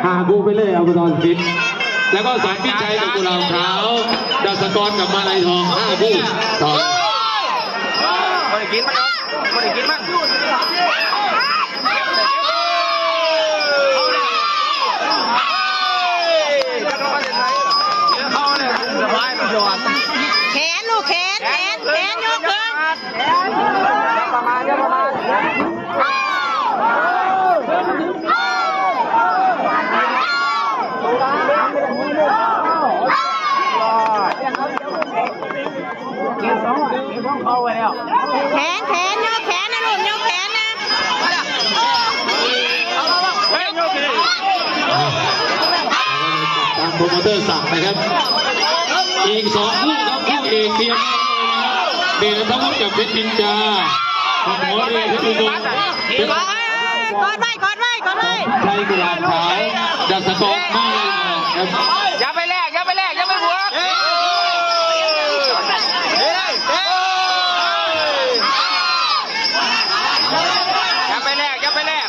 ຫ້າຄູ່ໄປເລີຍ ອາບຸດອນສິດ ແລ້ວກໍສອນພິໄຊກັບກຸຫຼາບຂາວ ດັດສະກອນກັບມາໄລທອງ ຫ້າຄູ່ຕໍ່ ບໍ່ໄດ້ກິນມັນດອກ ບໍ່ໄດ້ກິນມັນ ແຂນລູກ ແຂນ ແຂນ ແຂນ ຍົກຂຶ້ນ. ແຂນ ແຂນ ຍົກແຂນນະລູກ ຍົກແຂນນະ. ຕາມໂປຣໂມເຕີສັ່ງນະຄັບ ອີກສອງຄູ່ຄັບ ຄູ່ເອກຕຽມ ເດດນັດທະວຸດກັບເພັດພິນຈາ ກອດໄວ້ ກອດໄວ້ ກອດໄວ້ ກອດໄວ້ ໄຊກຸຫຼາບຂາວ ດັດສະກອນ ມາເລີຍຄັບ. ຢ່າໄປແລກ ຢ່າໄປແລກ ຢ່າໄປບວກ ຢ່າໄປແລກ ຢ່າໄປແລກ.